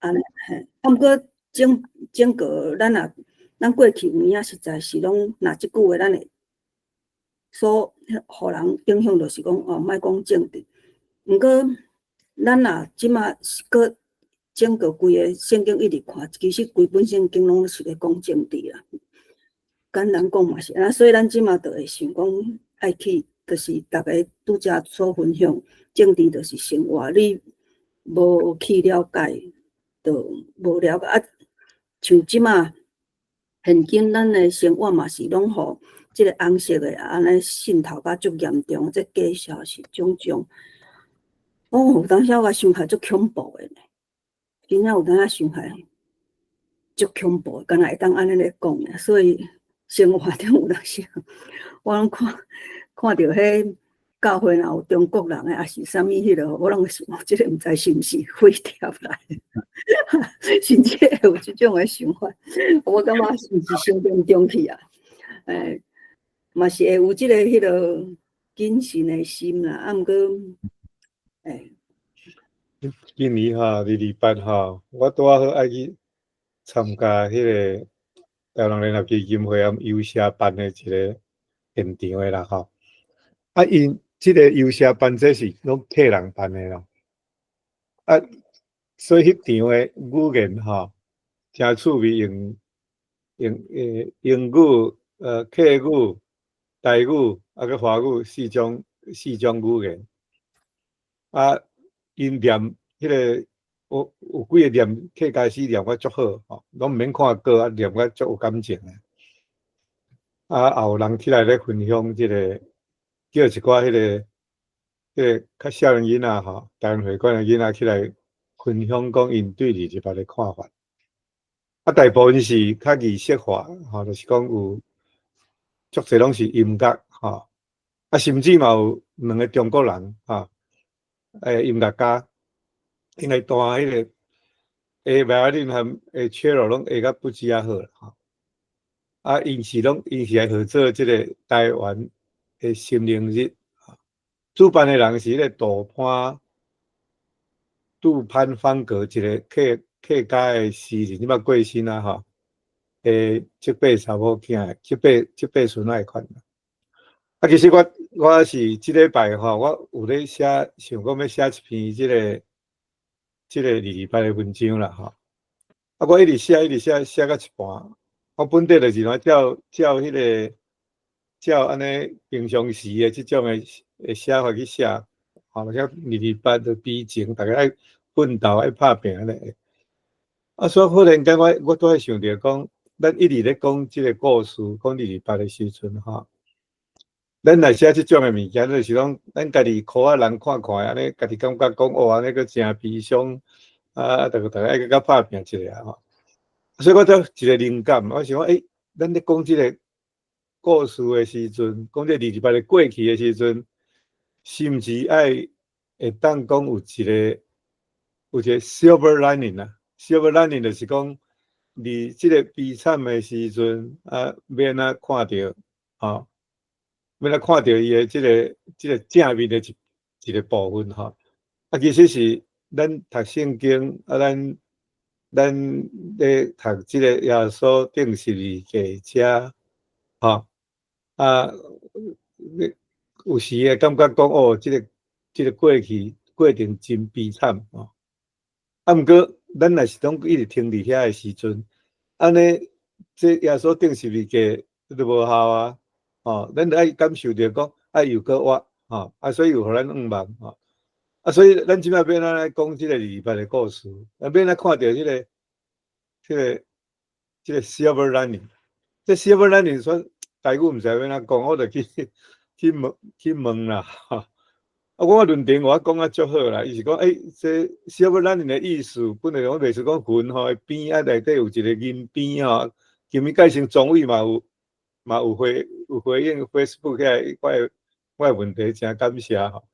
按呢嘿，啊，毋過整整個咱若咱過去有影實在是攏若這句話，咱會所予人影響，就是講哦，莫講政治。毋過咱若這馬是閣整個規个聖經一直看，其實規本聖經攏是咧講政治啦。簡單講嘛是按呢，所以咱這馬就會想講愛去，就是逐家拄才所分享，政治就是生活，你無去了解，就無了解。啊，像這馬現今咱的生活嘛是攏予這个紅色的按呢滲透甲足嚴重，這假消息種種。哦，有當時我想起來足恐怖的呢，真正有當時想起來足恐怖，敢若會當按呢咧講爾，所以生活中有當時，我攏看看著彼教會若有中國人的，抑是啥物彼落，我攏會想，這个毋知是毋是飛碟來的，甚至會有這種的想法，我感覺是毋是傷嚴重去啊？欸，嘛是會有這个彼落謹慎的心啦，啊，毋過，欸。今年吼，228吼，我拄仔好愛去參加彼个台灣聯合基金會和優社辦的一个現場的啦吼。啊，𪜶這个優社辦這是攏客人辦的咯。啊，所以彼場的語言吼，誠趣味，用用英語、客語、台語，啊閣華語四種語言。啊，𪜶念彼个有有幾个念客家詩念甲足好吼，攏毋免看稿啊，念甲足有感情的。啊，也有人起來咧分享這个，叫一寡彼个較少年囡仔吼，台灣會館的囡仔起來分享講𪜶對二二八的看法。啊，大部分是較儀式化，吼，就是講有足濟攏是音樂，吼，啊，甚至嘛有兩个中國人，吼，音樂家，𪜶來彈彼个 violin 和 cello 攏會甲不止仔好啦，吼。啊，𪜶是來合作這个台灣的心靈日，主辦的人是彼个杜潘方格一个客家的詩人，這擺過身啊吼，這輩查某囝，這輩孫仔的款。啊，其實我是這禮拜吼，我有咧寫，想講欲寫一篇這个二二八的文章啦吼。啊，我一直寫，一直寫，寫到一半，我本底就是按照照彼个照按呢平常時的這種的寫法去寫，吼，像二二八的悲情，逐家愛奮鬥愛拍拚按呢。啊，所以忽然間我拄仔想著講，咱一直咧講這个故事，講二二八的時陣吼，咱來寫這種的物件，就是講咱家己箍仔人看看，按呢家己感覺講哦，按呢閣誠悲傷，啊，逐家愛閣較拍拚一下吼。所以我才一個靈感，我想講，欸，咱咧講這个故事的時陣，講這二二八的過去的時陣，是毋是愛會當講有一個 silver lining 啊？silver lining 就是講，佇這个悲慘的時陣，啊，欲按怎看著，吼，欲按怎看著伊的這個正面的一個部分吼。啊，其實是咱讀聖經，啊，咱咧讀這個耶穌釘十字架遮，吼，啊，有時會感覺講哦，這個過去過程真悲慘吼。啊，毋過咱若是講一直停佇遐的時陣，按呢，這耶穌釘十字架就無效啊，吼，咱著愛感受著講愛又閣活，吼，啊，所以有予咱向望，吼，啊，所以咱這擺欲按怎來講這個二二八的故事，啊，欲按怎看著這個 silver lining，這 silver lining 說台語毋知欲按怎講，我就去問啦，吼。啊，我論壇我講啊足好啦，伊是講，欸，這 silver lining 的意思，本來我袂是講雲吼邊啊內底有一個銀邊吼，前面蓋成莊偉嘛有回應 Facebook 遐我的問題，誠感謝吼。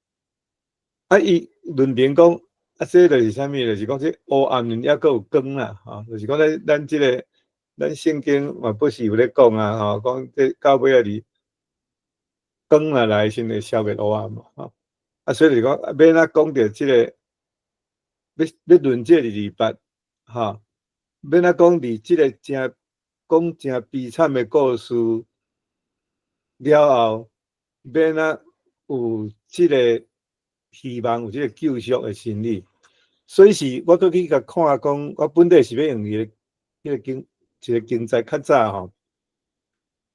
啊，伊論壇講，啊，這就是啥物？就是講這烏暗裡猶閣有光啦，吼，就是講咱這个咱聖經嘛不是有咧講啊，吼，講這到尾仔裡光若來先會消滅烏暗嘛，吼。啊，所以就是講，欲按怎講著這个，欲論這個二二八，吼，欲按怎講佇這个誠講誠悲慘的故事了後，欲按怎有這个希望，有這个救贖的真理。所以是我閣去共看講，我本底是欲用伊个彼个經一个經節較早吼，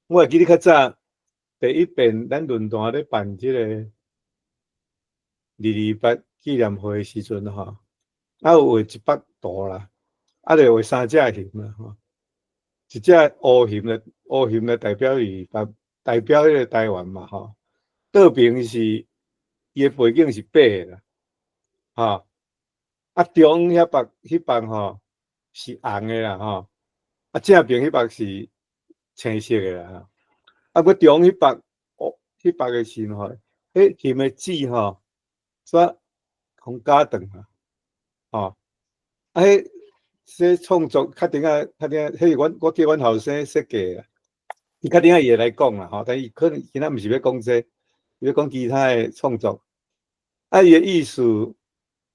我會記得較早第一遍咱論壇咧辦這個二二八紀念會的時陣吼，啊有畫一幅圖啦，啊就畫三隻熊啦吼，一隻烏熊咧，烏熊咧代表二二八，代表彼個台灣嘛吼，倒爿是伊的背景是白的啦，吼，啊中央彼幅彼幅吼是紅的啦吼，啊正爿彼幅是青色的啦吼，啊閣中彼幅烏彼幅的時吼，彼熊的舌吼，煞予絞斷啊，吼，啊彼這創作較頂仔較頂仔，彼是阮我叫阮後生設計啦，伊較頂仔伊會來講啦吼，但伊可能今仔毋是欲講這個，伊欲講其他的創作。啊，伊的意思，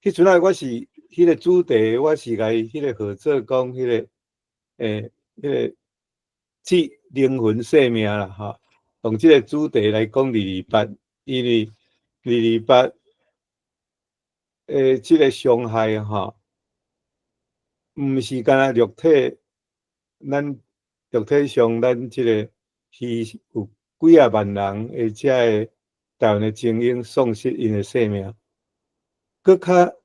彼陣仔我是彼個主題，我是共伊彼個合作講彼個，彼個這靈魂生命啦吼，用這個主題來講二二八，因為二二八的這個傷害吼，毋是干焦肉體，咱肉體上咱這個犧有幾仔萬人的這个台灣的精英喪失𪜶的性命，閣較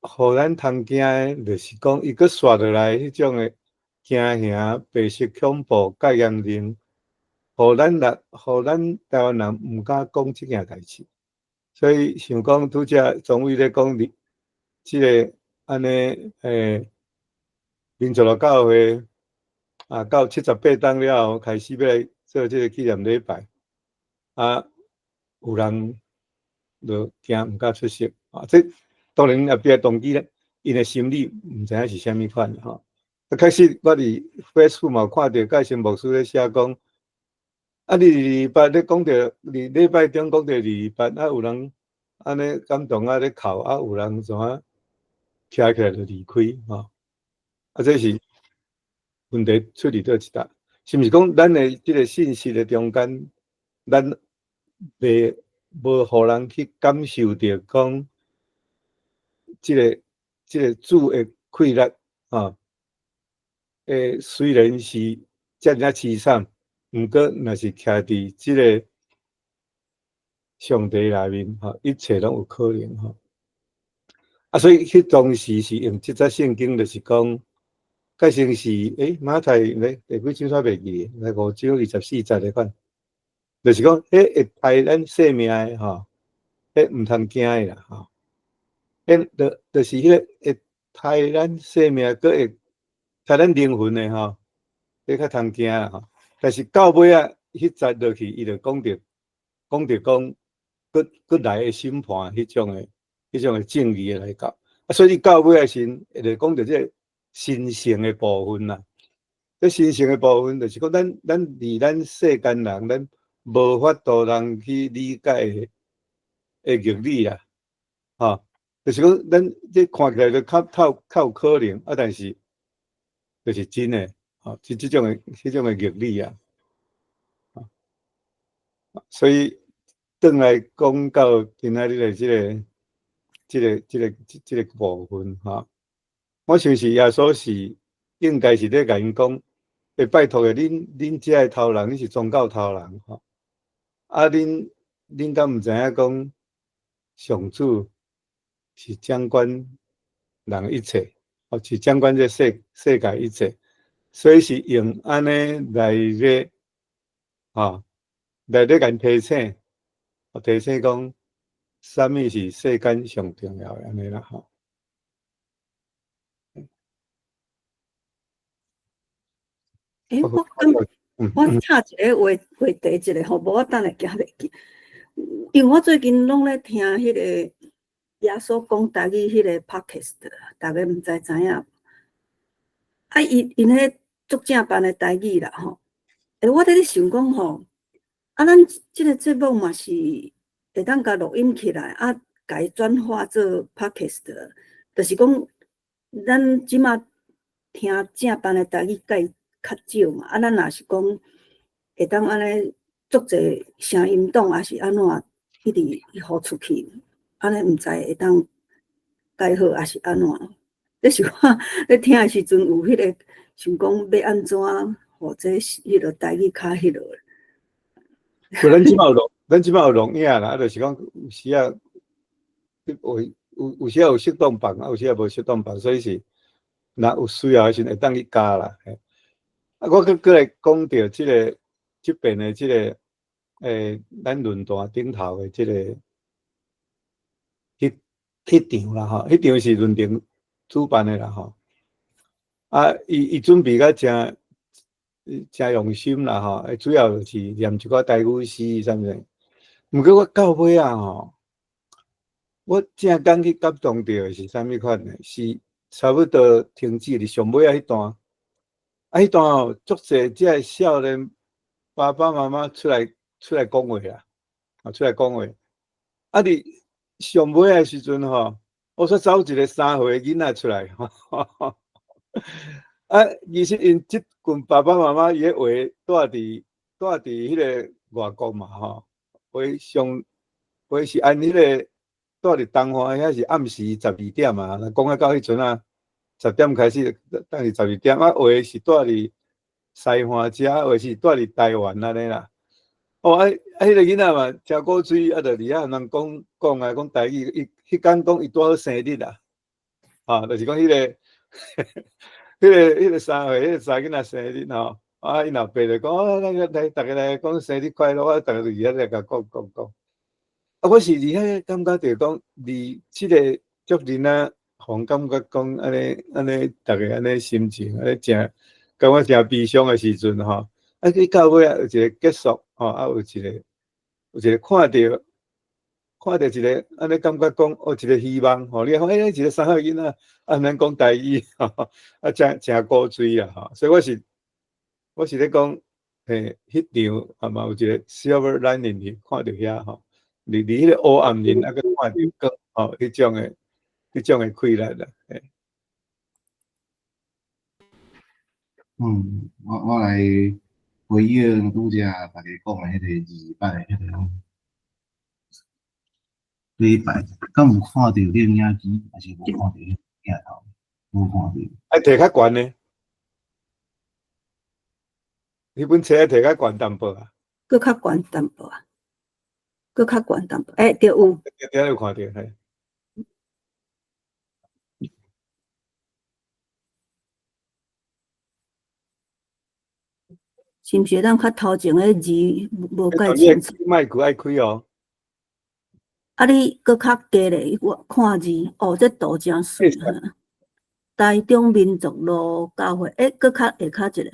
予咱通驚的，就是講伊閣紲落來彼種的驚嚇、白色恐怖、戒嚴令，予咱人，予咱台灣人毋敢講這件代誌。所以想講拄才總委咧講你這个按呢，民族教會啊，到78冬了後，開始欲來做這个紀念禮拜，啊，有人就驚毋敢出席啊。這當然後壁動機咧，𪜶的心理毋知影是啥物款吼。啊，確實我佇 Facebook 嘛有看著蓋森牧師咧寫講，啊，二二八咧講著佇禮拜中講著二二八，啊，有人按呢感動啊咧哭，啊，有人怎啊徛起來就離開吼。啊，這是問題出佇佗一搭？是毋是講咱的這个信息的中間，咱袂無予人去感受著講，這个主的氣力，吼，雖然是遮爾仔淒慘，毋過若是徛佇這个上帝內面，吼，一切攏有可能，吼。啊，所以彼當時是用這節聖經，就是講，蓋先是馬太咧第幾章煞袂記，來5章24節的款，就是講，彼會刣咱性命的吼，彼毋通驚的啦，吼。彼就是彼个會刣咱性命，閣會刣咱靈魂的吼，彼較通驚啦吼。但是到尾仔，彼節落去，伊就講著講，閣閣來的審判彼種的正義的來到。啊，所以到尾仔時，會講著這個神聖的部分啦。這神聖的部分，就是講咱佇咱世間人，咱無法度通去理解的義理啦，吼，就是講咱這看起來就較較較有可能，啊，但是就是真的，吼，是這種的義理啊。所以轉來講到今仔日的這個部分，吼，我想是耶穌是應該是咧共𪜶講，拜託的，恁這个頭人，恁是宗教頭人，吼，啊，恁敢毋知影講，上主是掌管人一切，哦，是掌管這世界一切，所以是用按呢來咧，吼，來咧共提醒，提醒講，啥物是世間上重要的按呢啦，吼。我感我插一个話題一下吼，無我等下行袂記。因為我最近攏咧聽彼個耶穌講台語彼個 podcast，逐家毋知知影無？啊，𪜶彼足正版的台語啦吼。我佇咧想講吼，啊，咱這个節目嘛是會當共錄音起來，啊，共伊轉化做 podcast，就是講咱這馬聽正班的台語蓋較少嘛，啊，咱若是講會當按呢足濟聲音檔，抑是按怎一直予出去，按呢毋知會當蓋好，抑是按怎？這是我咧聽的時陣有彼個想講欲按怎，予這彼个台語較彼落。無，咱這擺有錄，咱這擺有錄影啦，啊，就是講有時啊，有有有時仔有適當放，啊，有時仔無適當放，所以是若有需要的時陣會當去加啦。嘿，啊，我閣閣來講著這个這邊的這个咱論壇頂頭的這个彼彼場啦吼，彼場是論壇主辦的啦吼。啊，伊伊準備甲誠誠用心啦吼，主要就是念一寡台語詩啥物。毋過我到尾仔吼，我正感去感動著的是啥物款呢？是差不多停止佇上尾仔彼段，啊，彼段吼，足濟這个少年爸爸媽媽出來出來講話啦，啊，出來講話。啊，佇上尾仔時陣吼，我煞走一个3歲的囡仔出來，啊，其實𪜶這群爸爸媽媽伊的話蹛佇蹛佇彼个外國嘛吼，話上話是按彼個蹛佇東岸遐是暗時12點啊，若講啊到彼陣啊，10點開始，等於12點啊，話是蹛佇西岸遮，話是蹛佇台灣按呢啦。哦，啊啊，彼个囡仔嘛，誠古錐，啊，就佇遐人講講啊，講台語，伊彼工講伊拄好生日啦，啊，就是講彼个彼个彼个3歲彼个查囡仔生日吼，啊，𪜶老爸就講，啊，咱來逐家來講生日快樂，啊，逐家就佇遐咧共講講講。啊，我是佇遐感覺著講，佇這个足囡仔，予人感覺講按呢按呢，逐家按呢心情，按呢誠感覺誠悲傷的時陣吼，啊，去到尾仔有一个結束吼，啊，有一个有一个看著看著一个按呢感覺講，哦，一个希望吼，你看，欸，一个3歲囡仔，啊，毋免講台語，啊，誠誠古錐啊吼，所以我是我是咧講，嘿，彼場啊嘛有一个 silver lining 去看著遐吼，佇佇彼个黑暗面啊，閣看著光吼，彼種的彼種的氣力啦，嘿。嗯，我我來回應拄才大家講的彼个二擺彼个禮拜，敢有看著攝影機，抑是無看著鏡頭？無看著。愛提較懸的，彼本冊愛提較懸淡薄啊。閣較懸淡薄啊，閣較懸淡薄，欸，對有。對對，有看著嘿。是毋是咱較頭前的字無蓋清楚？麥克愛開哦。啊，你閣較低咧，我看字，哦，這圖誠媠。台中民族路教會，欸，閣較下跤一个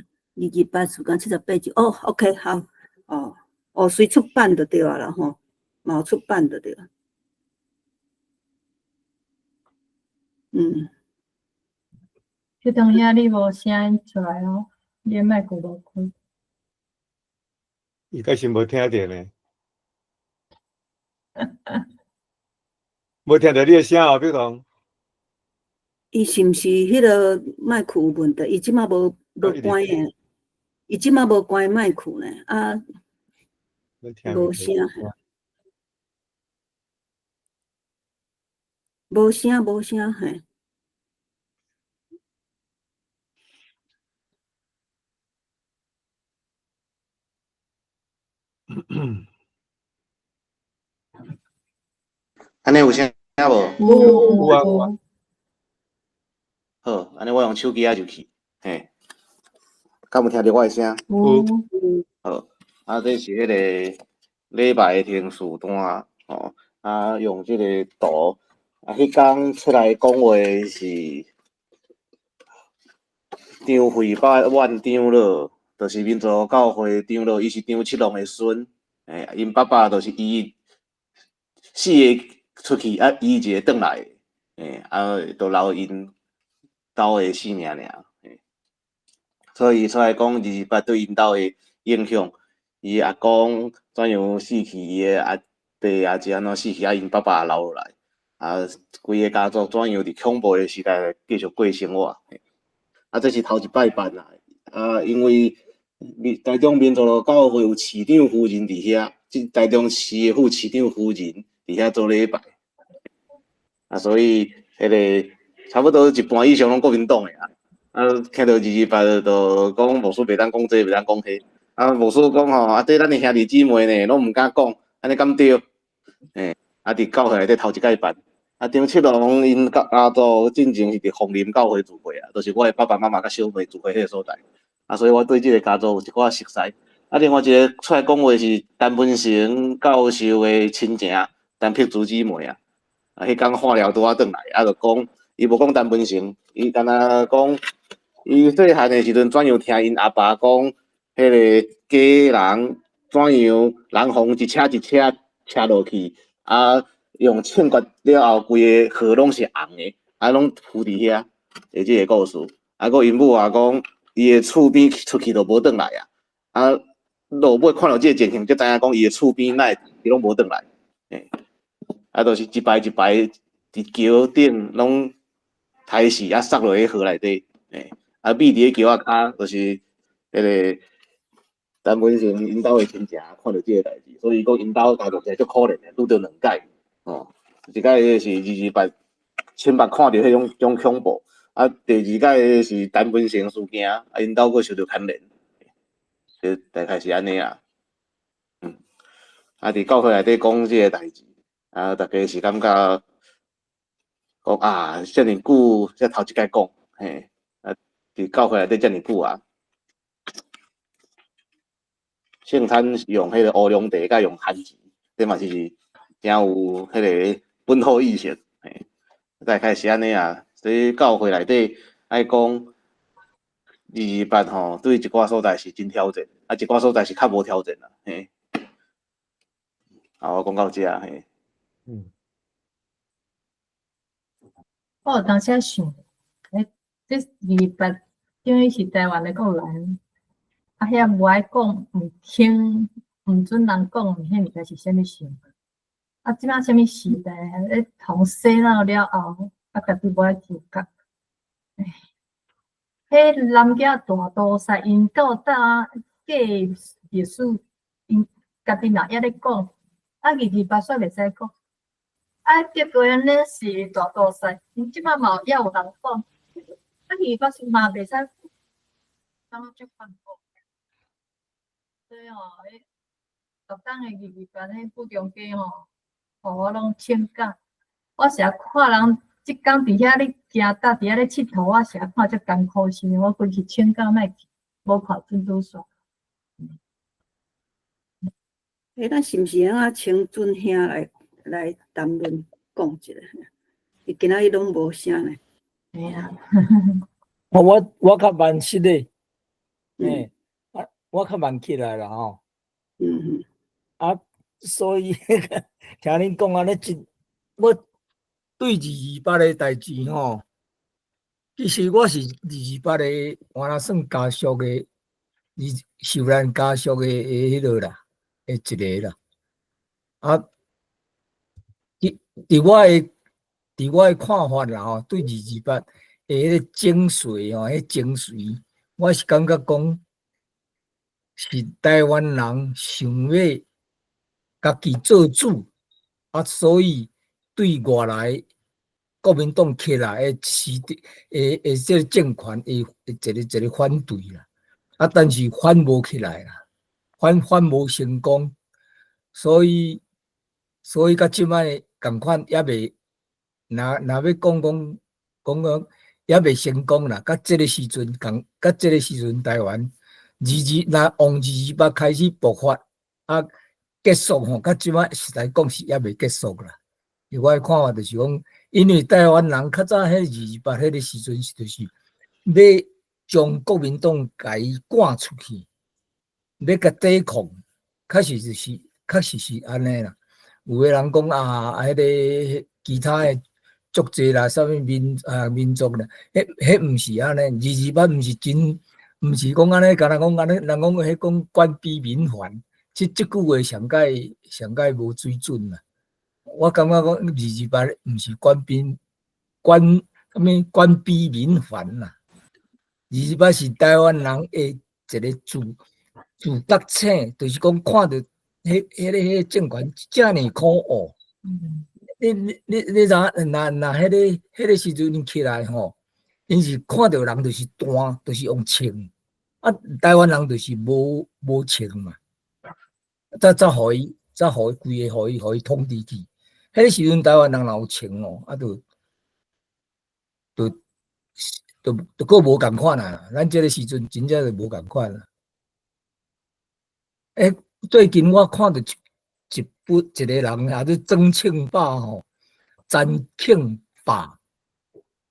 ，228時間78集，哦，OK，好，哦，哦，隨出版就對啊啦吼，嘛有出版就對啊。嗯。彼當遐你無聲音出來哦，你的麥克無開。伊該是無聽著呢。無聽著你的聲哦，碧彤。伊是毋是彼个麥克有問題？伊這馬無無關的，伊這馬無關麥克呢？啊，無聲，無聲無聲嘿。按呢有聲無？有有啊有啊。好，按呢我用手機仔入去，嘿，敢有聽著我的聲？有。好，啊，這是彼个禮拜的停事單，吼，啊，用這個圖，啊，彼工出來講話是張惠萬長老，就是民族教會長老，伊是張七龍的孫，欸，𪜶爸爸就是伊四个出去，啊，伊一个轉來，欸，啊，就留𪜶兜的性命爾，欸，所以出來講228對𪜶兜的影響，伊阿公怎樣死去，伊的阿爸也是按怎死去，啊，𪜶爸爸也留落來，啊，規个家族怎樣佇恐怖的時代繼續過生活。欸。啊，這是頭一擺辦啦。啊，因為台中民族路教會有市長夫人佇遐，這台中市的副市長夫人佇遐做禮拜。啊，所以彼個差不多一半以上攏國民黨的啊。啊，聽著228就講牧師袂當講這，袂當講彼。啊，牧師講吼，啊，這咱的兄弟姊妹呢，攏毋敢講，按呢敢對？欸，啊，佇教會內底頭一擺辦。啊，張七龍𪜶家族進前是佇鳳林教會聚會啊，就是我的爸爸媽媽佮小妹聚會彼個所在。啊，所以我對這個家族有一寡熟似。啊，另外一個出來講話是陳文成教授的親情，陳碧珠姊妹啊。啊，彼工化療拄仔轉來，啊，就講伊無講陳文成，伊干焦講伊細漢的時陣怎樣聽𪜶阿爸講，彼個家人怎樣人予一車一車車落去，啊，用槍決了後，規個河攏是紅的，啊，攏浮佇遐的這個故事。啊，閣𪜶母也講，伊的厝邊出去就無轉來啊。啊，落尾看著這個情形，才知影講伊的厝邊哪會伊攏無轉來。欸，啊，就是一排一排佇橋頂攏刣死，啊，捒落去河內底。欸，啊，覕佇咧橋仔跤，就是彼個陳文成𪜶兜的親情看著這個代誌，所以講𪜶兜家族真足可憐的，拄著兩擺。哦，一擺是228親目看著彼種恐怖，啊，第二擺是陳文成事件，啊，𪜶兜閣受著牽連，就大概是按呢啊。啊，佇教會內底講這個代誌，啊，大家是感覺講啊，遮爾久才頭一擺講，嘿，啊，佇教會內底遮爾久啊。聖餐用彼個烏龍茶，佮用番薯，這嘛是誠有彼個本土意識，嘿，大概是按呢啊。所以教會內底愛講228吼，對一寡所在是真挑戰，啊，一寡所在是較無挑戰啦，嘿。好，我講到這，嘿。我有當時想，欸，這二二八等於是台灣的國人，啊，遐無愛講，毋肯，毋准人講，彼物件是啥物想法？啊，這擺啥物時代？咧予洗腦了後，啊，家己無愛自覺。欸，彼南京大屠殺，𪜶到早過歷史，𪜶家己嘛猶咧講，啊，228煞袂使講。啊，結果按呢是大屠殺，𪜶這擺嘛猶有人講，啊，228是嘛袂使，感覺足反骨。所以吼，彼逐冬的228彼富中街吼，予我攏請假。我成日看人這工佇遐咧行搭，佇遐咧𨑨迌，我成日看足艱苦心，我規氣請假莫去，無看珍珠線。欸，咱是毋是通啊請尊兄來談論講一下？伊今仔日攏無聲呢。嘿啊。我較慢識的，欸，啊，我較慢起來啦吼。啊，所以聽恁講按呢真，我對二二八的代誌吼，其實我是二二八的，原來算家屬的，二受難家屬的彼個啦，的一個啦。啊，佇我的看法啦吼，對二二八的彼個精髓吼，彼精髓，我是感覺講是台灣人想欲家己做主，啊，所以對外來國民黨起來的時的的這個政權的一個反對啦，啊，但是反無起來啦，反無成功，所以到這擺仝款猶未，若欲講猶未成功啦，到這個時陣仝，到這個時陣台灣二二若往二二八開始爆發啊結束吼，到這擺實在講是猶未結束啦。以我的看法就是講，因為台灣人較早彼二二八彼個時陣是就是欲將國民黨共伊趕出去，欲共抵抗，確實是按呢啦。有的人講啊，彼個其他的足濟啦，啥物民族啦，彼毋是按呢，二二八毋是真，毋是講按呢，敢若講按呢，人講彼講官逼民反，這句話上蓋無水準啦。我感覺講二二八毋是官逼官啥物官逼民反啦，二二八是台灣人的一個自覺醒，就是講看著彼個政權遮爾可惡。你知影？若彼個時陣𪜶起來吼，𪜶是看著人就是彈，就是用槍。啊，台灣人就是無槍嘛，才予伊規个予伊統治去。彼個時陣台灣人若有槍哦，啊，就閣無仝款啊！咱這个時陣真正就無仝款啊。欸，最近我看著一本一個人，叫做曾慶霸吼，曾慶霸，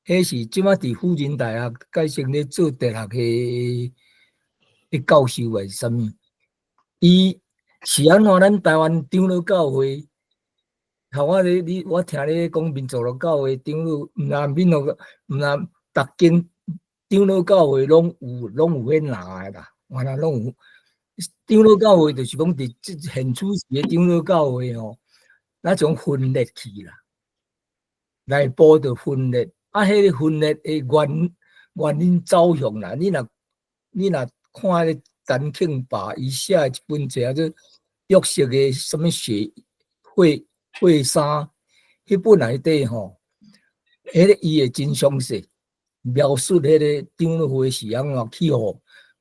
彼是這馬佇輔仁大學改成咧做哲學的教授還是啥物？伊是按怎？咱台灣長老教會，頭我咧你我聽你講民族樂教會長老，毋但民族，毋但逐間長老教會攏有彼拿的啦，原來攏有。長老教會就是講佇這現處時的長老教會吼，那種分裂去啦，內部就分裂，啊，彼個分裂的原因走向啦，你若看彼個陳慶霸伊寫的一本冊叫做《約瑟的啥物血血衫》，彼本內底吼，彼個伊會真詳細描述彼個長老會是按怎去予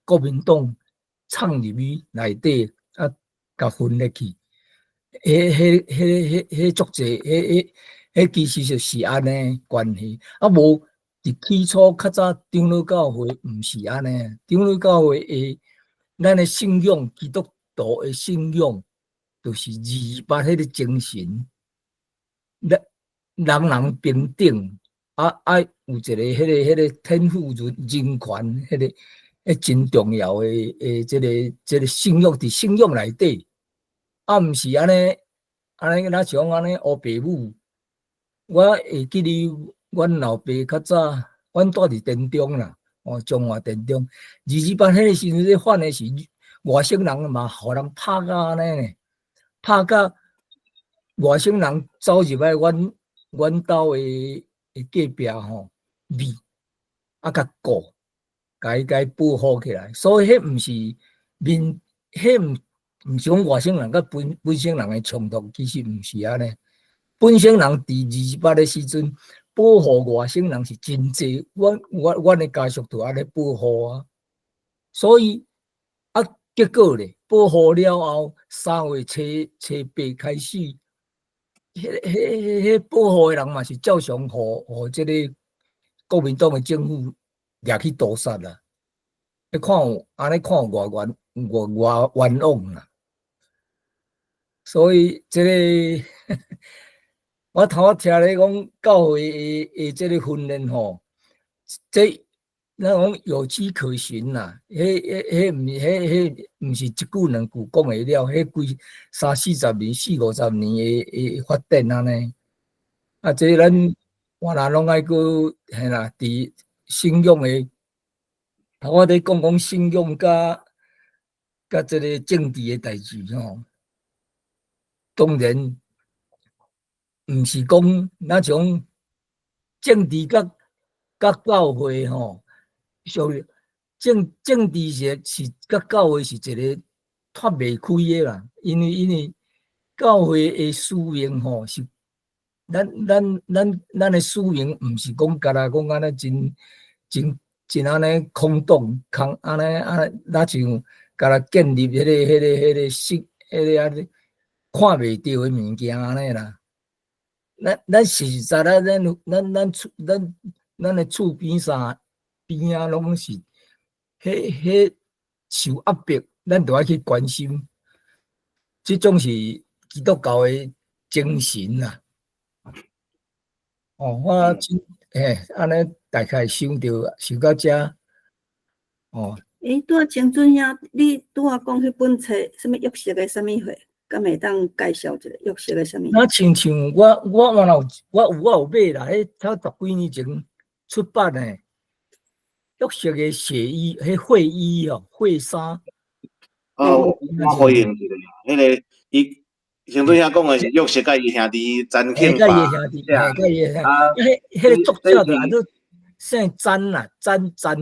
國民黨藏入去內底，啊，共分裂去。彼足濟，彼其實就是按呢關係。啊，無佇起初較早長老教會毋是按呢，長老教會的咱的信仰，基督徒的信仰，就是二二八彼個精神，咱人人平等，啊，有一個彼個天賦人權，彼個。彼真重要的這個信仰佇信仰內底，啊，毋是按呢按呢，若像按呢烏爸母。我會記得阮老爸較早，阮蹛佇田中啦，哦，彰化田中，二二八彼個時陣咧反的是外省人嘛，予人拍甲按呢呢，拍甲外省人走入來阮兜的隔壁吼，覕啊，共告。共伊保護起來，所以彼毋是民，彼毋是講外省人佮本省人的衝突，其實毋是按呢。本省人佇二二八的時陣保護外省人是真濟，阮的家屬就按呢保護啊。所以啊，結果咧，保護了後，3月初八開始，彼保護的人嘛是照常予這个國民黨的政府掠去屠殺啦！你看有按呢看有偌冤偌冤枉啦！所以這个我頭仔聽你講教會的這个訓練吼，這咱講有跡可循啦。彼毋是一句兩句講會了，彼幾三四十年、四五十年的發展按呢。啊，這咱原來攏愛閣嘿啦，佇信仰的，我咧講講信仰佮這个政治的代誌吼。當然，毋是講那種政治佮教會吼，屬於政治是佮教會是一个脫袂開的啦。因為教會的使命吼是咱的使命，毋是講干焦講按呢真真真按呢空洞，空按呢按呢，若像干焦建立彼个信，彼个按呢看袂著的物件按呢啦。咱實在咱的厝邊啥邊仔攏是，彼受壓迫，咱就愛去關心。這種是基督教的精神啦。哦，我真嘿，按呢大概想著想到遮，哦。欸，拄仔前陣兄，你拄仔講彼本冊，啥物約瑟的啥物貨，敢會當介紹一下約瑟的啥物？那親像我原來有我有買啦，彼才十幾年前出版的約瑟的血衣，彼血衣哦，血衫。哦，我回應一下，彼个伊前陣兄講的是約瑟佮伊兄弟曾慶佮伊兄弟，嘿，佮伊兄弟，彼个作者就按怎姓詹啦，詹詹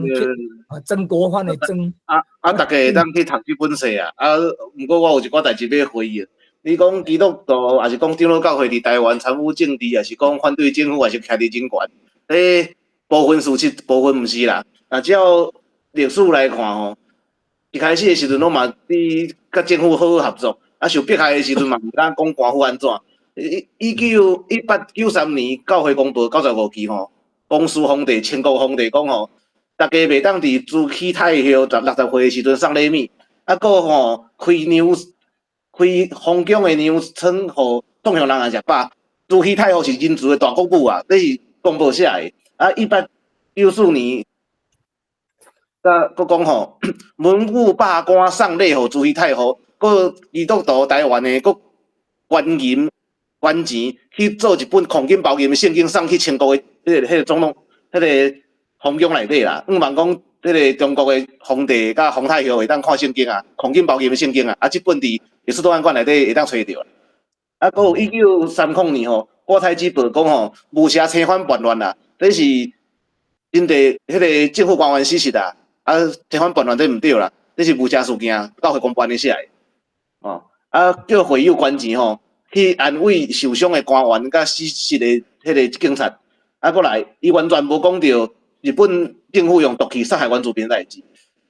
啊，曾國藩的曾。啊啊！大家會當去讀這本冊啊！啊，毋過我有一寡代誌欲回應。你講基督徒，抑是講長老教會佇台灣參與政治，抑是講反對政府，抑是徛佇人權？欸，部分事實，部分毋是啦。啊，照歷史來看吼，一開始的時陣攏嘛佇佮政府好好合作，啊，受迫害的時陣嘛毋敢講官府按怎。1893年教會公報95期吼，光緒皇帝、清國皇帝講吼，大家袂當佇慈禧太后60歲的時陣送禮物，啊，閣吼開糧開皇宮的糧倉，予宋向人也食飽。慈禧太后是仁慈的大國母啊，這是公報寫的。啊，1894年，啊，閣講吼，文武百官送禮予慈禧太后，閣基督徒台灣的閣捐銀捐錢去做一本炕金包銀的聖經送去清國的彼個總統，彼個皇宮內底啦。向望講，彼個中國的皇帝佮皇太后會當看聖經啊，炕金包銀的聖經啊，啊，這本佇歷史檔案館內底會當揣著。啊，閣有1930年吼，國泰紙報講吼，無錫青反叛亂啦，這是因地彼個政府官員失實啊，啊，青反叛亂這毋對啦，這是無錫事件，教會公報按呢寫的。哦，啊，叫會友捐錢吼，去安慰受傷的官員佮死失的彼個警察。啊，閣來，伊完全無講著日本政府用毒氣殺害原住民代誌。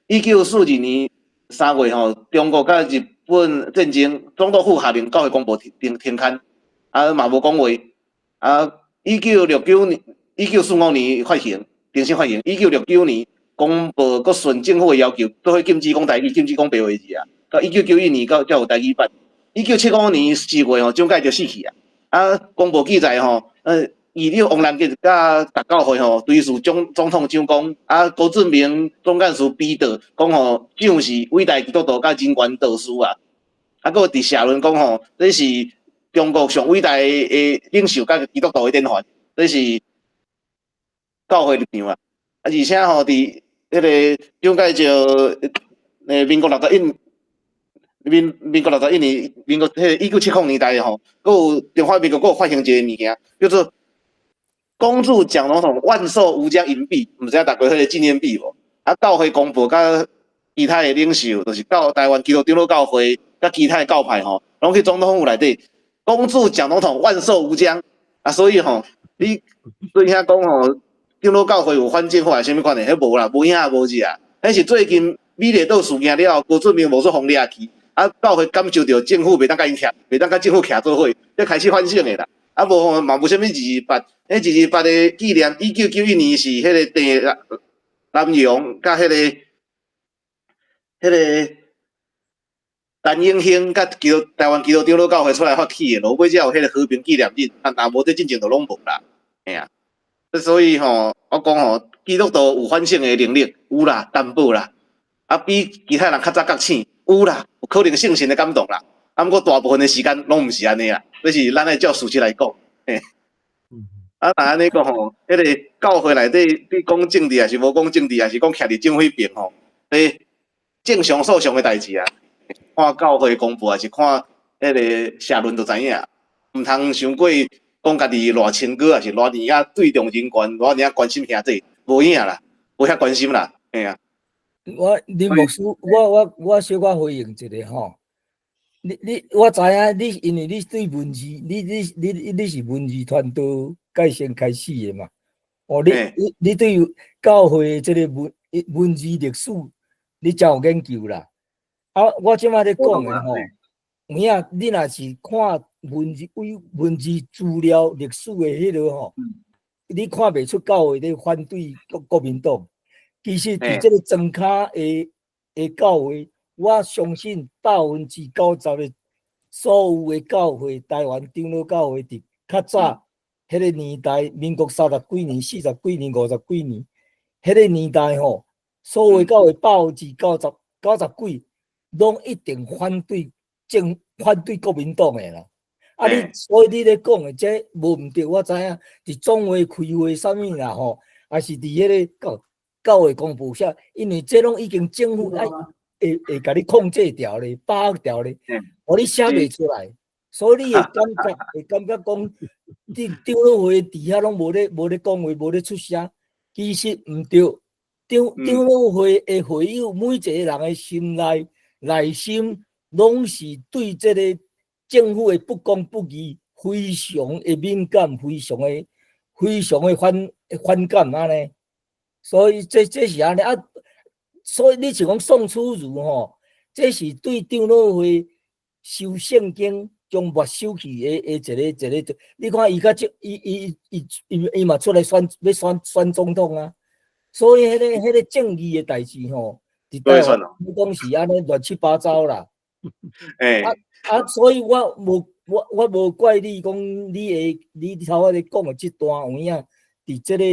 1942年3月吼，中國佮日本戰爭，總督府下令教會公報停停刊，啊嘛無講話。啊，1969年、1945年發行，重新發行。1969年公報閣順政府的要求，做伙禁止講台語，禁止講白話字啊。到1991年到才有台語版。1975年4月吼，蔣介石死去啊。啊，公報記載吼，議長王南傑佮逐教會吼，追思總總統蔣公，啊，高俊明總幹事悲悼，講吼蔣是偉大基督徒佮人權導師啊。啊，閣有佇社論講吼，這是中國上偉大的領袖佮基督徒的典範，這是教會立場啊。啊，而且吼，佇彼個蔣介石，民國六十一。民國61年，民國彼個1970年代吼，閣有中華民國閣有發行一個物件，叫做恭祝蔣總統萬壽無疆銀幣，毋知影逐家彼個紀念幣無？啊，教會公報佮其他的領袖，就是教台灣基督長老教會佮其他的教派吼，攏去總統府內底恭祝蔣總統萬壽無疆。啊，所以吼，你對遐講吼，長老教會有反政府還是啥物款的？彼無啦，無影無跡啊。彼是最近美麗島事件了後，高俊明無說予掠去，啊，教會感受著政府袂當佮𪜶徛，袂當佮政府徛做伙，才開始反省的啦。啊，無吼嘛無啥物二二八，彼二二八的紀念，1991年是彼個鄭南榕佮彼個陳永興佮基督台灣基督長老教會出來發起的，落尾才有彼個和平紀念日，啊，若無這進前就攏無啦，嘿啊。所以吼，我講吼，基督徒有反省的能力，有啦，淡薄啦，啊，比其他人較早覺醒，有啦，有可能聖神的感動啦。啊，毋過大部分的時間攏毋是按呢啦，這是咱愛照事實來講，嘿。啊，若按呢講吼，彼個教會內底，你講政治抑是無講政治，抑是講徛佇政府彼邊吼，這正常數常的代誌啊。看教會公報，抑是看彼個社論就知影，毋通傷過講家己偌清高，抑是偌爾仔對重人權，偌爾仔關心兄弟，無影啦，無遐關心啦，嘿啊。我林牧師，我小可回應一下吼。你我知影你，因為你對文字，你是文字傳道改先開始的嘛。哦，你對教會這個文字歷史，你真有研究啦。啊，我這擺咧講的吼，有影你若是看文字為文字資料歷史的彼個吼，你看袂出教會咧反對國民黨。其實佇這個莊跤的教會，我相信90%的所有的教會，台灣長老教會佇較早彼個年代，民國三十幾年、四十幾年、五十幾年，彼個年代吼，所有的教會90%幾，攏一定反對國民黨的啦。啊，你所以你咧講的這無毋對，我知影佇總會開會啥物啦吼，抑是佇彼個教會公報寫，因為這攏已經政府愛會共你控制牢咧，把握牢咧，予你寫袂出來，所以你會感覺講，佇長老會佇遐攏無咧講話，無咧出聲。其實毋對，長老會的會友每一個人的心內內心，攏是對這個政府的不公不義非常的敏感，非常的反感按呢。所以這是按呢啊，所以你像講宋楚瑜吼，這是對長老會收聖經將沒收去的一個，你看伊較這伊伊伊伊伊嘛出來選欲選總統啊，所以彼個正義的代誌吼，佇台灣講是按呢亂七八糟啦。啊，所以我無怪你講你會你頭仔咧講的這段有影，佇這個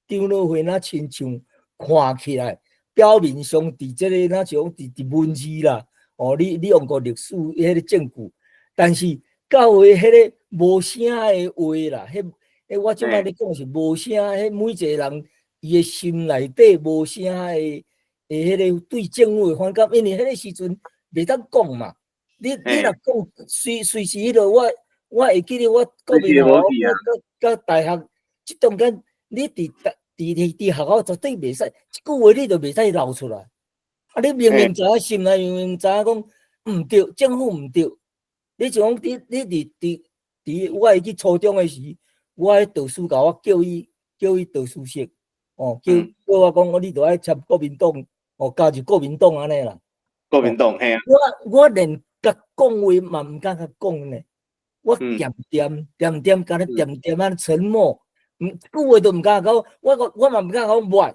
長老會若親像看起來表面上佇這個若像佇文字啦，哦，你用過歷史彼個證據，但是教會彼個無聲的話啦，彼我這擺咧講是無聲，彼每一個人伊的心內底無聲的彼個對政府的反感，因為彼個時陣袂當講嘛。你若講隨時彼落，我會記得我國民學佮大學這中間，你佇學校絕對袂使，這句話你就袂使漏出來。啊，你明明知影心內明明知影講毋對，政府毋對。你像講你佇我會記初中的時，我的導師共我叫伊導師室，哦，叫我講，你著愛參國民黨，哦，加入國民黨按呢啦。國民黨，嘿啊。我連共講話嘛毋敢共講呢，我恬恬恬恬，敢若恬恬按呢沉默，毋句話都毋敢講，我嘛毋敢講無愛，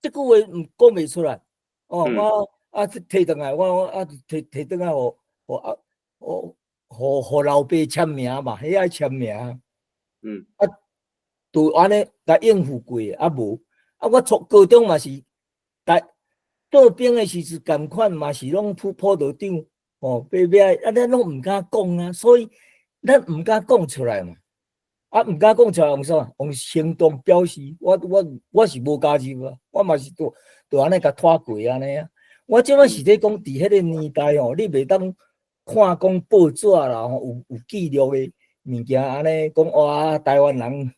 這句話毋講袂出來。哦，我啊提轉來，我啊提轉來，予啊予老爸簽名嘛，彼愛簽名。啊，就按呢共應付過，啊無，啊我初高中嘛是，但做兵的時陣仝款嘛是攏輔導長，哦，欲愛，啊咱攏毋敢講啊，所以咱毋敢講出來嘛。啊，毋敢講出來，用啥？用行動表示，我是無加入啊，我嘛是就按呢共拖過按呢啊。我這擺是咧講，佇彼個年代吼，你袂當看講報紙啦吼，有記錄的物件按呢講哇，台灣人，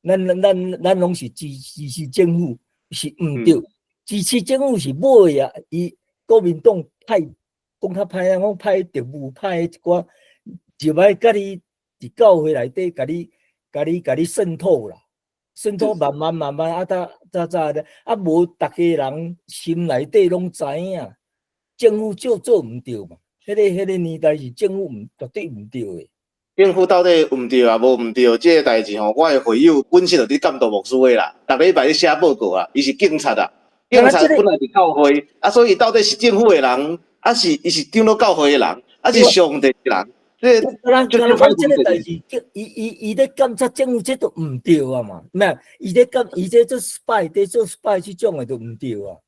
咱攏是支持政府，是毋對，支持政府是尾啊，伊國民黨派講較歹啊，講派特務派一寡入來，共你佇教會內底，共你滲透啦，滲透慢慢慢慢啊，早早的啊，無逐家人心內底攏知影，政府照做毋對嘛。彼個年代是政府毋絕對毋對的。政府到底毋對啊，無毋對？這個代誌吼，我的會友本身就佇監督牧師的啦，逐禮拜咧寫報告啊，伊是警察啊，警察本來佇教會啊，所以到底是政府的人，啊是伊是長老教會的人，啊是上帝的人？這個敢若講這個代誌，伊咧監察政府，這都毋對啊嘛，毋伊咧監伊這做 spy，佇做 spy 這種的都毋對啊。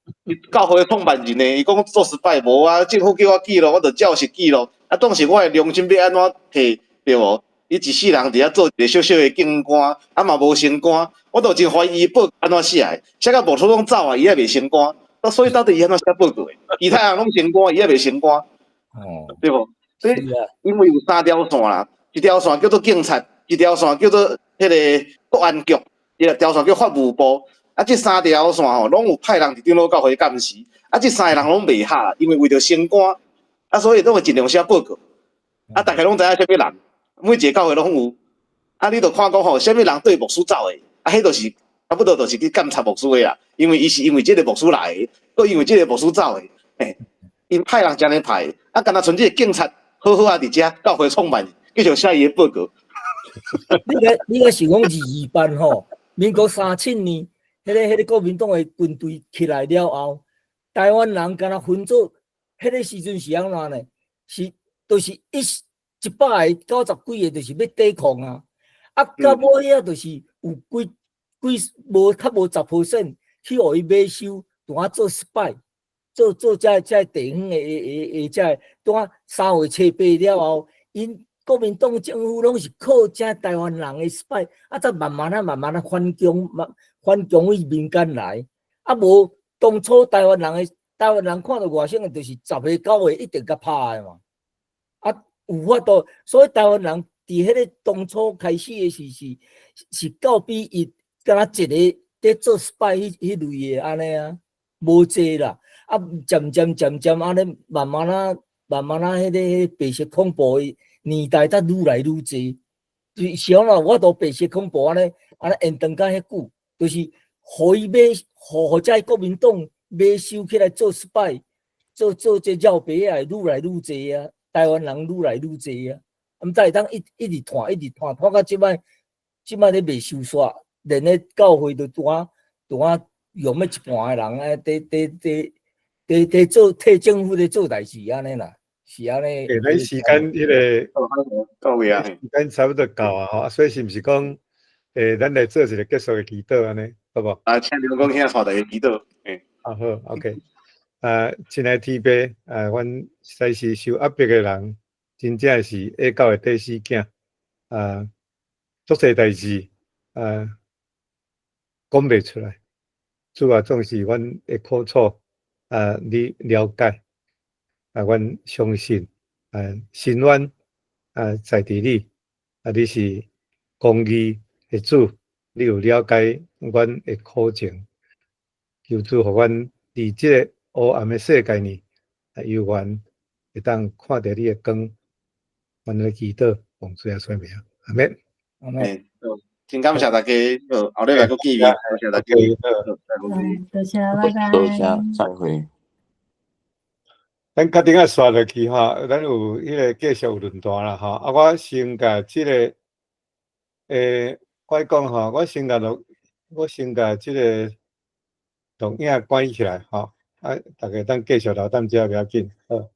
教會創辦人呢，伊講做 spy 無啊，政府叫我記錄，我就照實記錄。啊，當時我的良心欲按怎提對無？伊一世人佇遐做一個小小的警官，啊嘛無升官，我都真懷疑伊報告按怎寫的，寫甲牧師攏走啊，伊猶未升官。啊，所以到底伊按怎寫報告的？其他人攏升官，伊猶未升官，對無？所以因為有三條線啦，一條線叫做警察，一條線叫做彼個國安局，一條線叫法務部。啊，這三條線吼，攏有派人佇長老教會監視。啊，這三个人攏袂合，因為為著升官，啊，所以攏會盡量寫報告。啊，逐家攏知影啥物人，每一個教會攏有。啊，你著看講吼，啥物人對牧師走的，啊，彼就是差不多就是去監察牧師的啦。因為伊是因為這個牧師來的，閣因為這個牧師走的，嘿，𪜶派人這呢派，啊，敢若賰這個警察好好啊，佇遮教會創辦，繼續寫伊的報告。你個是講二二八吼，民國37年，彼個國民黨的軍隊起來了後，台灣人敢若分做，彼個時陣是按怎呢？是，就是一百個90幾個，就是欲抵抗啊！啊，到尾仔就是有幾幾無較無10% 去予伊買收，拄啊做 spy，做這地方的這拄啊3月7、8了後，𪜶國民黨政府攏是靠這台灣人的 spy，啊，才慢慢啊慢慢啊反攻，反攻去民間來，啊無當初台灣人看著外省人就是10個9個一定共拍的嘛，啊有法度，所以台灣人佇彼個當初開始的時是九比一，敢若一個。伫做 spy 彼類的按呢啊，無濟啦。啊，漸漸漸漸按呢，慢慢仔慢慢仔，彼個白色恐怖的年代，才愈來愈濟。就是講啦，我都白色恐怖按呢按呢延長到遐久，就是予伊買，予這國民黨買收起來做 spy，做做這繞白仔的愈來愈濟啊，台灣人愈來愈濟啊。毋知會當一一直拖，一直拖，拖到這擺，這擺咧袂收煞，連咧教會都拄仔拄仔用欲一半的人愛佇佇佇佇佇做替政府咧做代誌按呢啦，是按呢。欸，咱時間彼個到位啊，時間差不多到啊吼，所以是毋是講，咱來做一個結束的祈禱按呢，好無？啊，請劉公兄帶大家祈禱。欸，啊好，OK。啊，親愛天父，啊，阮實在是受壓迫的人，真正是下狗的短死囝，啊，足濟代誌，啊，講袂出來。主啊，總是阮的苦楚，啊，你了解，啊，阮相信，啊，深淵，啊，在佇你，啊，你是公義的主，你有了解阮的苦情，求主予阮佇這個黑暗的世界呢，啊，猶原會當看著你的光，阮來祈禱，奉主耶穌名，阿們。阿們。真感謝大家，好，後禮拜閣見面，多謝大家。多謝，拜拜。多謝，再會。咱決定仔煞落去吼，咱有彼個繼續有論壇啦吼。啊，我先共這個，我講吼，我先共這個錄影關起來吼。啊，大家當繼續留踮遮無要緊，好。